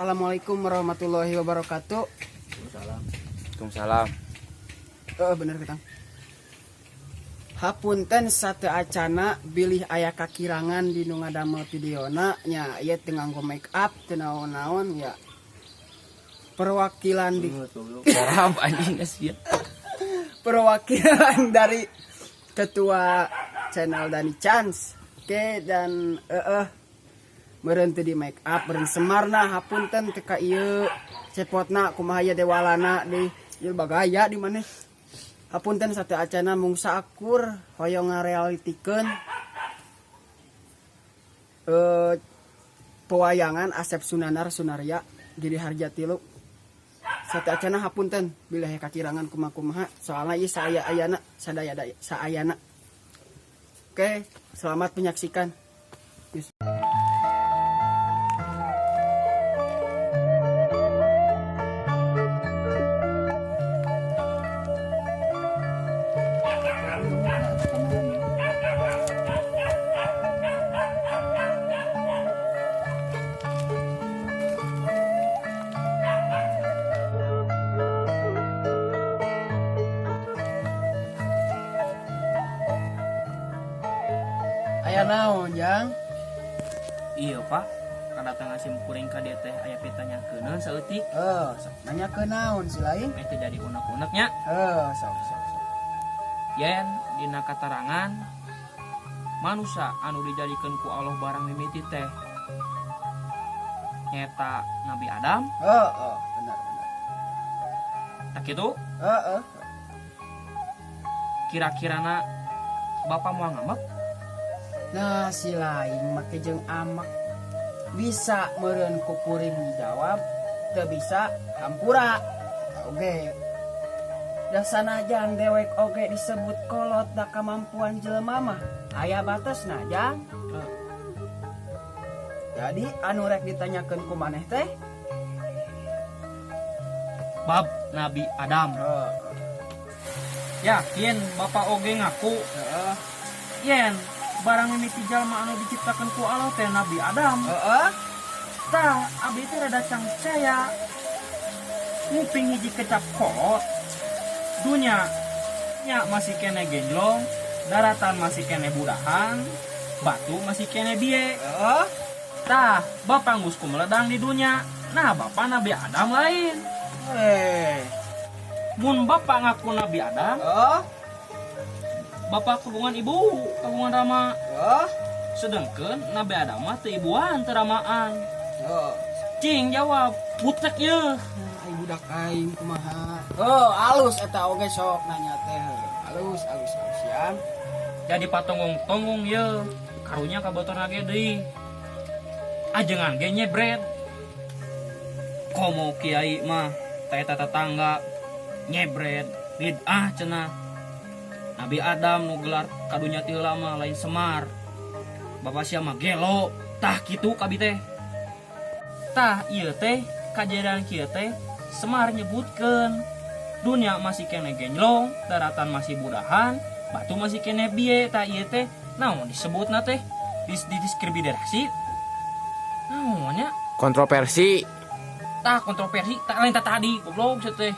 Assalamualaikum warahmatullahi wabarakatuh. Waalaikumsalam. Eh, bener ketang. Hapunten sateuacana bilih aya kakirangan di nu ngadamel videona nya, ieu teu nganggo make up, teu naon-naon ya. Perwakilan di Sarap anjing sia. Perwakilan dari ketua channel Dani Chance. Oke, dan meureun teu di make up, meureun semarna, hapunten teu ka ieu cepotna kumaha ieu dewalana di ieu bagaya di maneh. Hapunten sateuacana, mung saakur hoyong ngarealitikeun pewayangan Asep Sunandar Sunarya Giri Harja 3. Sateuacana hapunten bilih kakirangan kumaha-kumaha, soalnya ieu saya ayana sadaya daya saayana. Oke, selamat menyaksikan. Yus. Aya naon, Jang? Iya, Pak, kedatangan sim kuring ka dieu teh aya pitanyakeun saeutik. Eh, sok nanya ke naon si lain? Itu jadi unek-uneknya. Eh, sok sok sok. Yen dina katarangan manusia anu dijadikeun ku Allah barang mimiti teh nyeta Nabi Adam. Eh, benar benar. Tak kitu? Eh. Kira-kirana Bapak mau ngamek? Nah, si lain make jeung amak bisa meureun ku kuring dijawab, teu bisa hampura. Oke. Da sanajan dewek oge disebut kolot, da kemampuan jelema mah aya batasna, Jang. Jadi anu rek ditanyakeun ku maneh teh? Bab Nabi Adam. Yakin Bapak oge ngaku yen barang mimiti jalma anu diciptakeun ku Allah teh Nabi Adam? Heeh. Tah, abdi teh rada cangcaya. Nguping hiji kecap kolot. Dunya nya masih kene genjlong, daratan masih kene budahan, batu masih kene biye. Heeh. Tah, bapak geus kumeledang di dunya. Nah, bapak Nabi Adam lain? Eh. Mun bapak ngaku Nabi Adam, Heeh. bapak kagungan ibu, kagungan rama. Heeh. Sedangkan Nabi Adam mah teu ibuan, teu ramaan. Heeh. Cing jawab, butek ye. Ai budak aing kumaha? Oh, alus eta oge, sok nanya teh. Alus, alus, alus ya. Jadi patongong-tongong ye, karunya kabotor ge deui, ajengan ge nyebret, komo kiai mah ta eta tetangga nyebret bid'ah cenah. Nabi Adam nu gelar kadunya ti heula mah lain Semar, bapak sia mah gelo. Tah, kitu kabi teh. Tah, ieu teh kajadian kieu teh Semar nyebutkeun dunia masih kene genjlong, daratan masih budahan, batu masih kene biye. Tah, ieu teh naon disebutna teh? Didiskriminasi naonnya? Kontroversi. Tah, kontroversi. Tah, lain tah tadi, goblok sia teh.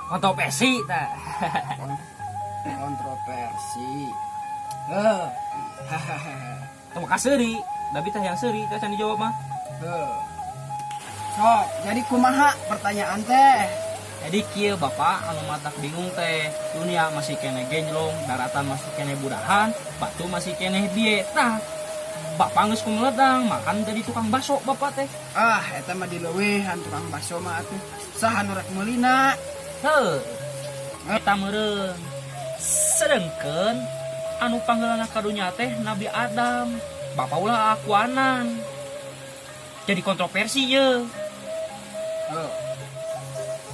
Kontroversi tah. Kontroversi. Eh. Teu maka seuri tapi tah yang seuri tah can dijawab mah. Heuh. Sok, jadi kumaha pertanyaan teh? Jadi kieu, Bapak, anu matak bingung teh dunia masih kene genjlong, daratan masih kene budahan, batu masih kene biye. Tah, bapak geus kumeledang makan jadi tukang bakso bapak teh. Ah, eta mah dileuwihan tukang bakso mah atuh. Saha nu rek meulina? Heuh, eta meureun. Sedengkeun anu panggeulana ka dunya teh Nabi Adam, bapak ulah akuanan. Jadi kontroversi ye. Heuh.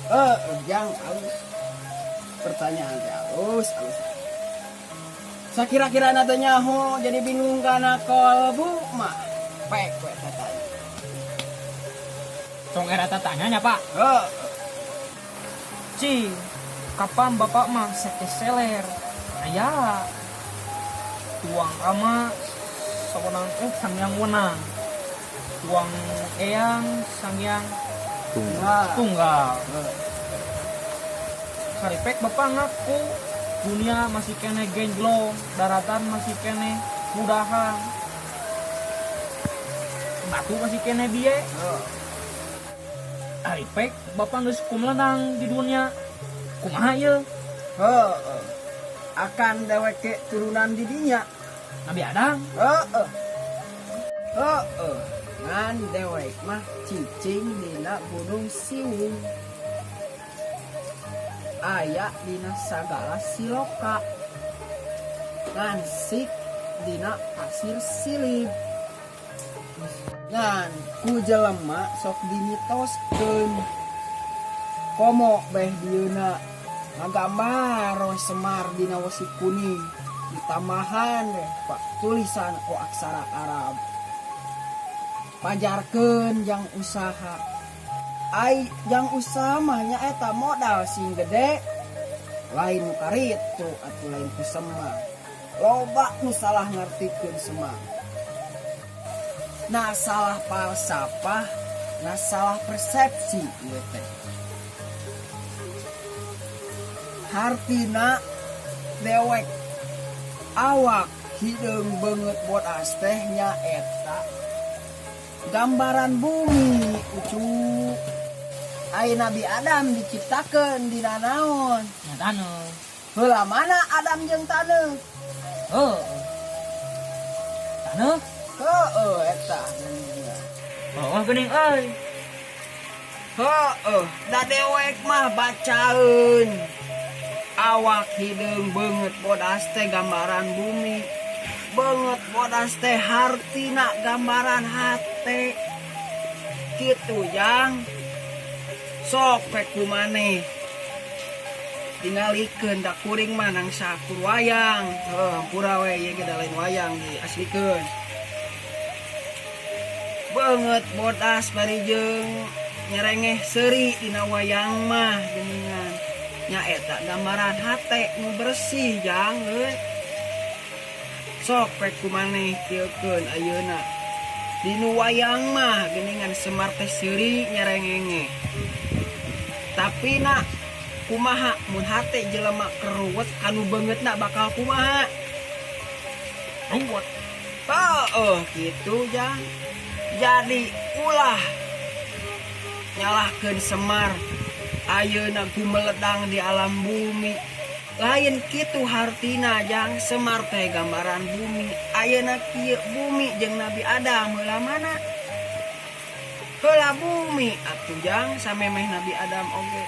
Eh, jang alus. Pertanyaan teh alus, alus. Sakira-kira teh nyaho jadi bingung kana kolbu mah. Pek we tatanya. Tong era tatanya nya, Pak. Heuh. Cing, kapan bapak mah seke seler aya tuang ama sawenang, eh, sangyang wenang, tuang eyang sangyang. Tunggal. Tunggal. Karipek bapak ngaku dunia masih keneh genjlong, daratan masih keneh mudahan. Batu masih keneh biye. Aripek bapak geus kumelenang di dunia. Kumaha ieu? Heeh. Akan deweke turunan di dinya. Nabi Adam. Heeh. Heeh. Ngan dewek mah cicing dina Gunung Siwung. Aya dina sagala siloka. Ngan sik dina pasir silib. Ngan ku jelema sok dimitoskeun. Komo beh dieuna ngagambar we Semar dina wesi kuning, ditambahan deh pak tulisan ku aksara Arab, pajarkeun jang usaha. Ai jang usaha mah nya eta modal sing gede, lain nu karitu atuh, lain ku Semar. Loba nu salah ngartikeun Semar. Nah, salah falsafah, nah, salah persepsi ieu teh. Hartina dewek awak hideung beungeut bodas teh nya eta gambaran bumi, Ucu. Ai Nabi Adam diciptakeun dina naon? Nya taneuh. Heula mana Adam jeung taneuh? Heuh. Taneuh. Heeh, eta. Oh, geuning euy. Heeh, da dewek mah bacaeun. Awak hideung beungeut bodas teh gambaran bumi. Beungeut bodas teh hartina gambaran hate. Kitu, Jang. Sok pek ku maneh. Tingalikeun da kuring mah nang sakur wayang. Heuh, hampura we, ieu ge da lain wayang diaslikeun. Beungeut bodas bari jeung nyerengeh seuri dina wayang mah geuningan. Nya eta gambaran hate nu bersih, Jang, euy. Sok pek ku maneh kieukeun ayeuna. Dinu wayang mah geuningan Semar teh seuri nyerengenge. Tapi nak kumaha mun hate jelema keruwet kanu beungeutna, bakal kumaha? Ruwet. Oh, gitu, Jang. Jadi ulah nyalahkeun Semar ayeuna gumeledang di alam bumi. Lain kitu hartina, Jang. Semar teh gambaran bumi. Ayeuna kieu, bumi jeung Nabi Adam heula mana? Heula bumi atuh, Jang, samemeh Nabi Adam oge.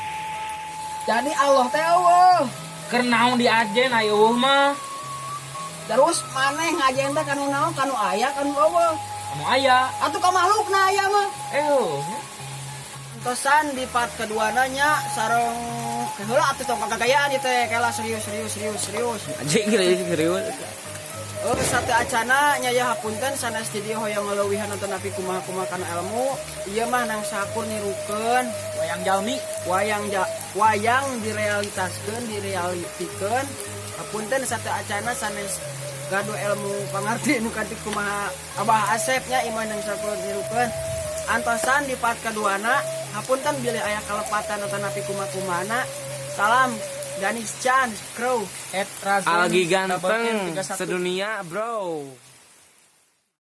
Jadi Allah teh euweuh. Keur naon diajen aya euweuh mah? Terus maneh ngajen teh kanu naon, kanu aya, kanu euweuh? Anu aya. Atuh ka makhlukna aya mah. Eh heuh nya. Antosan di part kedua nanya sareng heula atuh, tong kagayaan ieu teh, kela serius, serius, serius, serius. Anjing, serius serius. Oh, satu acana nya ya, hapunten sanes di dieu hoyong ngaleuwihan nonton napi kumaha-kumaha kana ilmu. Ieu mah nang sakur nirukeun Wayang jalmi. Wayang ja, wayang direalitaskeun, direalitikeun. Hapunten satu acana sanes gaduh ilmu pangarti nu kanti kumaha Abah Asep nya, ieu mah nang sakur nirukeun. Antosan di part keduana, hapunten bilih aya kalepatan atau napi kumaha-kumahana. Salam Danis Chan Crow. At Razon Algi double N ganteng 31. sedunia, bro.